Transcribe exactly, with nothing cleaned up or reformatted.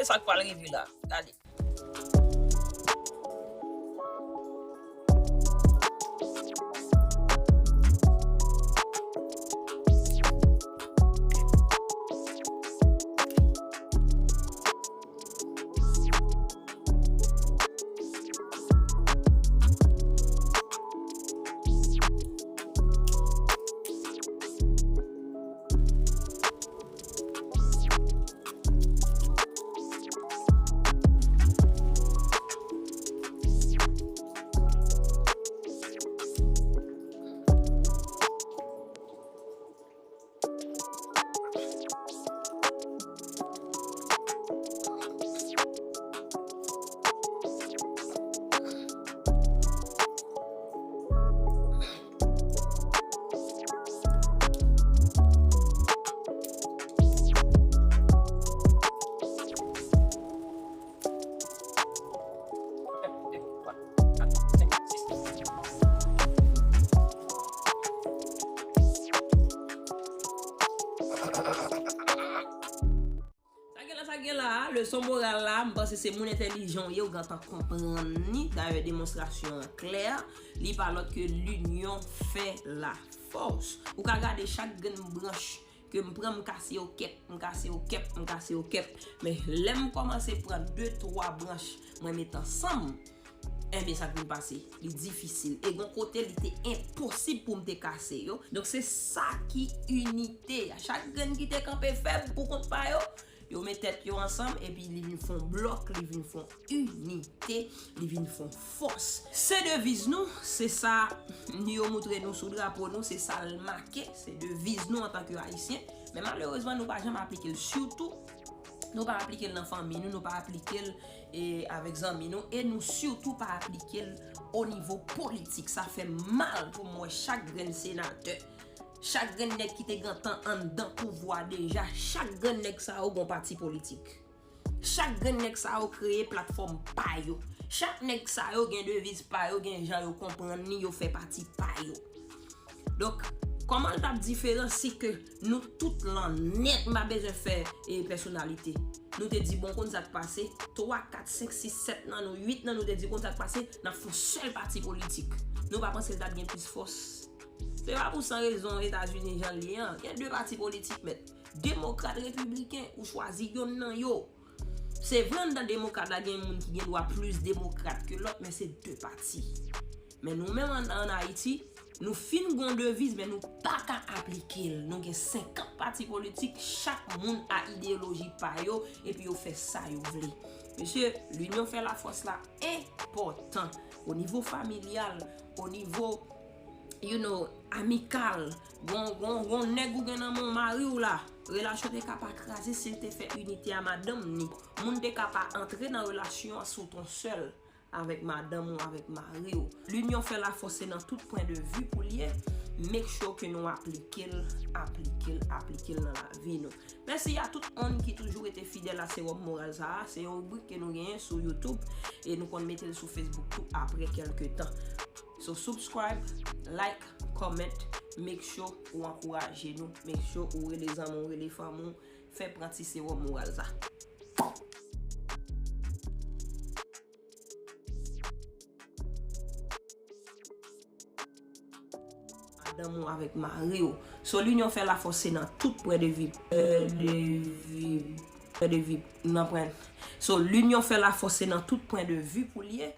Sa k pral rive la. Gade. Sa gen la, sa gen la, leson moral la, m panse se moun entèlijan w ye, ou gentan konprann li. Dayè, demonstrasyon an klè, li pa lòt ke linyon fè lafòs. Ou ka gade chak grenn branch ke m pran, m kase yo kèk, m kase yo kèk, m kase yo kèk. Men lè m kòmanse pran de, twa branch, mwen met ansanm, enben, sa k vin pase? Li difisil. E gon kote, li te enposib pou m te kase yo. Donk, se sa ki inite a. Chak grenn ki te kanpe fèb pou kont pa yo, yo met tèt yo ansanm, epi li vin fè yon blòk, li vin fè yon inite, li vin fè yon fòs. Se deviz nou, se sa yo moutre nou sou drapo nou, se sa l make, se deviz nou antanke Ayisyen. Men malerezman, nou pa janm aplike l. Sitou, nou pa aplike l nan fanmi nou, nou pa aplike l, e, avèk zanmi nou, e nou sitou pa aplike l o nivo politik. Sa fè m mal pou m wè chak grenn senatè, chak grenn nèg ki te gentan anndan pouvwa deja, chak grenn nèg sa yo gon pati politik. Chak grenn nèg sa yo kreye platfòm pa yo. Chak nèg sa yo gen deviz pa yo, gen jan yo konprann li, yo fè pati pa yo. Donk, kòman l t ap diferan si ke nou tout lan nèt, m pa bezwen fè, e, pèsonalite. Nou te di, bon, konn sa k pase, twa, kat, senk, sis, sèt nan nou, uit nan nou te di, konn sa k pase, n ap fè yon sèl pati politik. Nou pa panse l t ap gen plis fòs? Se pa pou san rezon Etazini jan l ye an. Gen de pati politik, mèt. Demokrat, repibliken, ou chwazi yonn nan yo. Se vre, anndan demokrat la, gen moun ki gen dwa plis demokrat ke lòt, men se de pati. Men nou menm an, an Ayiti, nou fin gon deviz, men nou pa ka aplike l. Nou gen senkant pati politik, chak moun a ideyoloji pa yo, epi yo fè sa yo vle. Mesye, linyon fè lafòs la enpòtan. O nivo familyal, o nivo, you know, amikal, gon, gon, gon nèg ou gen nan men w, mari w la, relasyon te ka pa kraze si l te fè inite a madanm ni. Moun te ka pa antre nan relasyon an sou ton sèl avèk madanm ou, avèk mari w. Linyon fè lafòs, se nan tout pwen de vi pou l ye. Make sure ke nou aplike l, aplike l, aplike l nan lavi nou. Mèsi a tout moun ki toujou rete fidèl a sewòm moral sa a. Se yon ribrik ke nou genyen sou YouTube e nou konn mete l sou Facebook tou apre kèlke tan. So, subscribe, like, comment, make sure ou ankouraje nou, make sure ou rele zanmi w, rele fanmi w, fè pran ti sewòm moral sa. Madanm ou avèk mari w. So, linyon fè lafòs, se nan tout pwen de vi. Pwen de vi. Pwen de vi. Nan pwen. So, linyon fè lafòs, se nan tout pwen de vi pou l ye.